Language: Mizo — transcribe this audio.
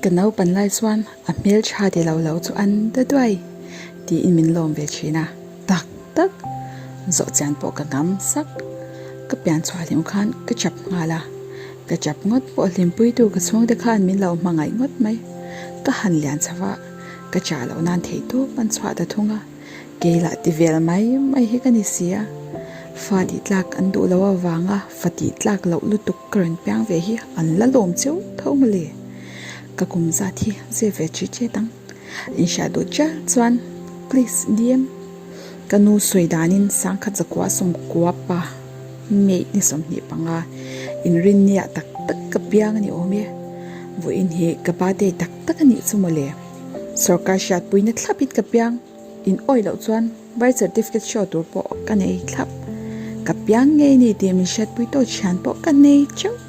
Ka naupan lai chuan a hmeltha ti lo lo chu an da duai tiin min lawm ve thin a, tak tak zawh chian pawh ka ngam sak. Ka pian chhuah hlim khan ka chap nghal a, ka chap ngawt pawh hlimpuitu ka chhungte khan min lo hmangaih ngawt mai. Ka han lian chho a, ka chah loh nan theihtawp an chhuah ta thung a. Kei lah ti vel mai mai hi ka ni si a, fa tih tlak an duh loh avanga fa tih tlak loh lutuk ka rawn piang ve hi an la lawm cheu tho mawle. Ka kum zat hi zep ve chi chet ang. Inhriat duh chial chuan please DM. Ka nu sawi danin sangkhat zakua sawmkua pa May ni 25 inrinniah tak tak ka piang a ni awm e. Vawiin hi ka birthday tak tak a nih chu mawle. Sorkar hriatpuina thlapin ka piang in awih loh chuan birth certificate show tur pawh ka nei thlap. Ka piang ngei ni tih min hriatpui tawh thian pawh ka nei teuh.